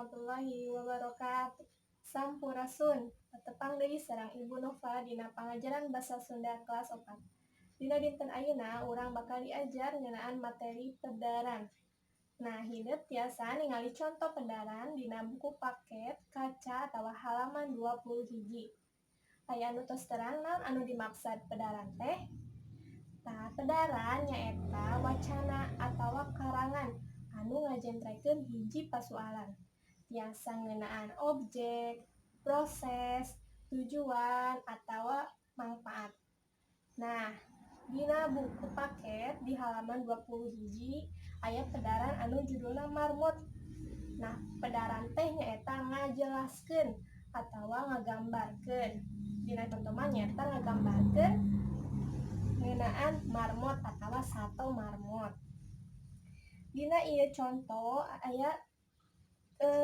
Warahmatullahi wabarakatuh. Sampurasun. Tepang deui sareng Ibu Nova dina pangajaran Basa Sunda kelas 4. Dina dinten ayeuna urang bakal diajar ngeunaan materi pedaran. Nah, hidep tiasa ningali conto pedaran dina buku paket kaca atawa halaman 20 hiji. Aya anu tos terang naon anu dimaksud pedaran teh? Tah, pedaran nyaeta wacana atawa karangan anu ngajentrekeun hiji pasualan. Tiasa ngeunaan objek, proses, tujuan, atawa mangpaat. Nah, dina buku paket di halaman 20 hiji aya pedaran anu judulna marmot. Nah, pedaran teh nyaeta ngajelaskeun atawa ngagambarkeun. Dina conto mah nyaeta ngagambarkeun ngeunaan marmot atawa sato marmot. Dina ieu conto aya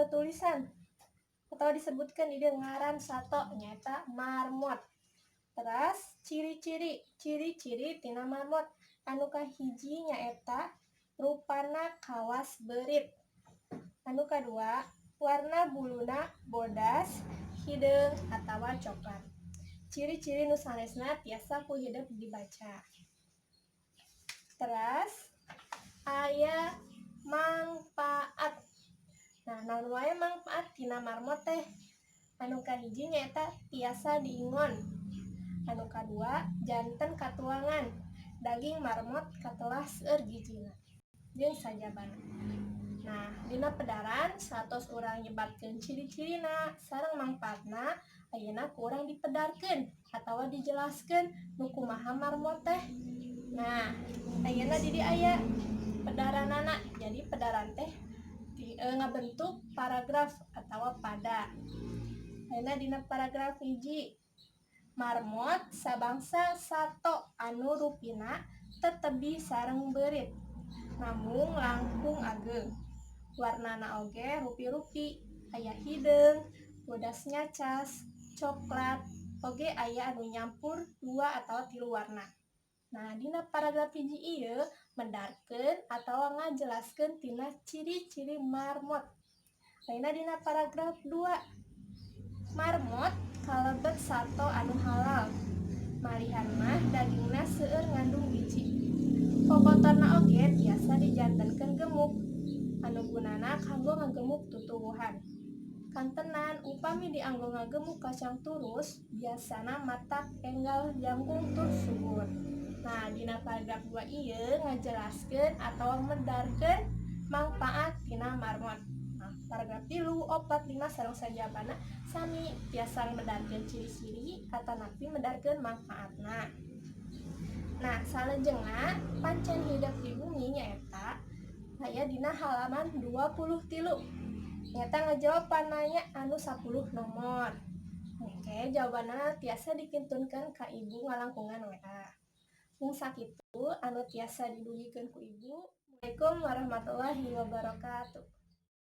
tulisan atau disebutkan di dieu ngaran sato, nyaeta marmot. Teras ciri-ciri, ciri-ciri tina marmot anu kahiji nyaeta rupana kawas beurit. Anu kadua, warna buluna bodas, hideung atawa coklat. Ciri-ciri nu sanesna tiasa ku hidep dibaca. Teras aya mangpaat. Nah, naon wae mangpaat tina marmot teh? Anu kahiji nyaeta tiasa diingon. Anu kadua, janten katuangan. Daging marmot katelah seueur gijina jeung sajabana. Nah, dina pedaran satos urang nyebatkeun ciri-cirina sareng mangpaatna, ayeuna ku urang dipedarkeun atawa dijelaskeun nu kumaha marmot teh. Nah, ayeuna di dieu aya pedaranana. Jadi pedaran teh ngabentuk paragraf atawa pada. Ayeuna dina paragraf hiji, marmot sabangsa sato anu rupina tetebi sareng beurit, namung langkung ageng. Warnana oge rupi-rupi, aya hideung, bodas nyacas, coklat, oge aya anu nyampur dua atawa tilu warna. Nah, dina paragraf hiji ieu medarkeun atawa ngajelaskeun tina ciri-ciri marmot. Ayeuna dina paragraf 2, marmot kalebet sato anu halal. Malihan mah dagingna seueur ngandung gizi. Kokotorna oge tiasa dijantenkeun gemuk anu gunana kanggo ngagemuk tutuwuhan. Kantenan upami dianggo ngagemuk kacang turus, biasana matak enggal jangkung tur subur. Nah, dina paragraf 2 ieu ngajelaskeun atawa medarkeun mangpaat tina marmot. Nah, paragraf 3, 4, 5 sareng sajabana sami tiasa medarkeun ciri-ciri atanapi medarkeun mangpaatna. Nah, salajengna pancen hidep di bumi nyaeta aya dina halaman 23. Nyaeta ngajawab pananya anu 10 nomor. Oke, jawabanna tiasa dikintunkeun ka Ibu ngalangkungan WA. Mung sakitu anu tiasa didugikeun ku Ibu. Assalamualaikum warahmatullahi wabarakatuh.